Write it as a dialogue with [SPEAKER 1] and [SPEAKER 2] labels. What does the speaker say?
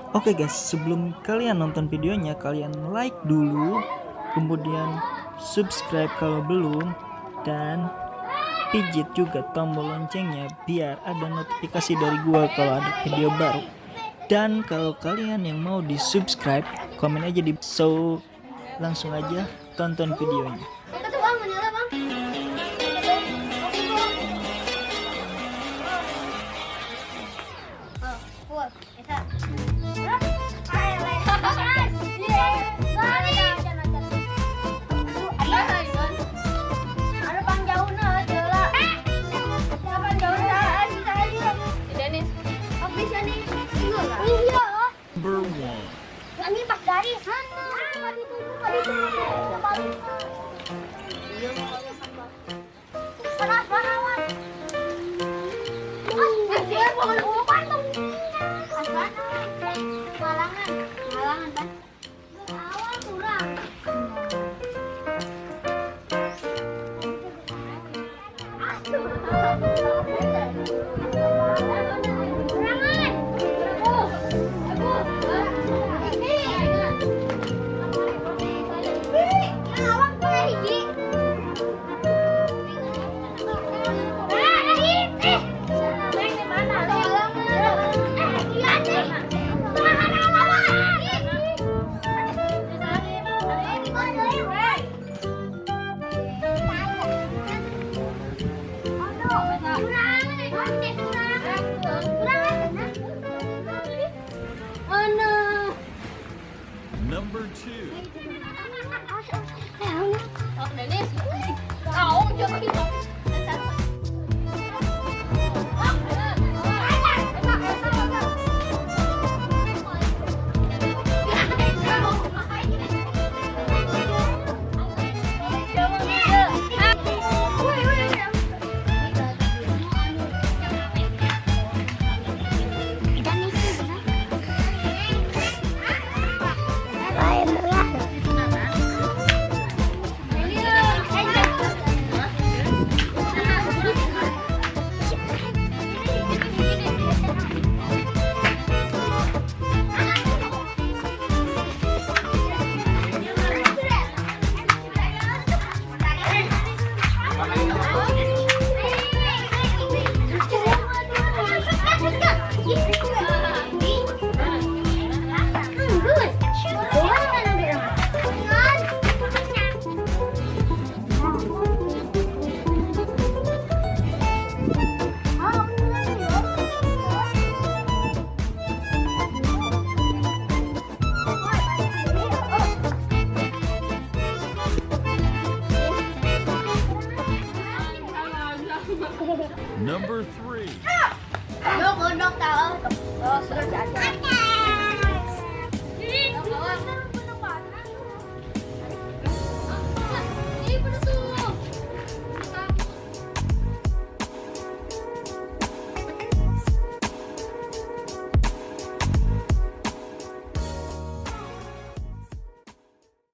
[SPEAKER 1] Oke guys, sebelum kalian nonton videonya, kalian like dulu, kemudian subscribe kalau belum, dan pijit juga tombol loncengnya biar ada notifikasi dari gua kalau ada video baru. Dan kalau kalian yang mau di subscribe, komen aja di so langsung aja tonton videonya.
[SPEAKER 2] Number one. Number two. Number three.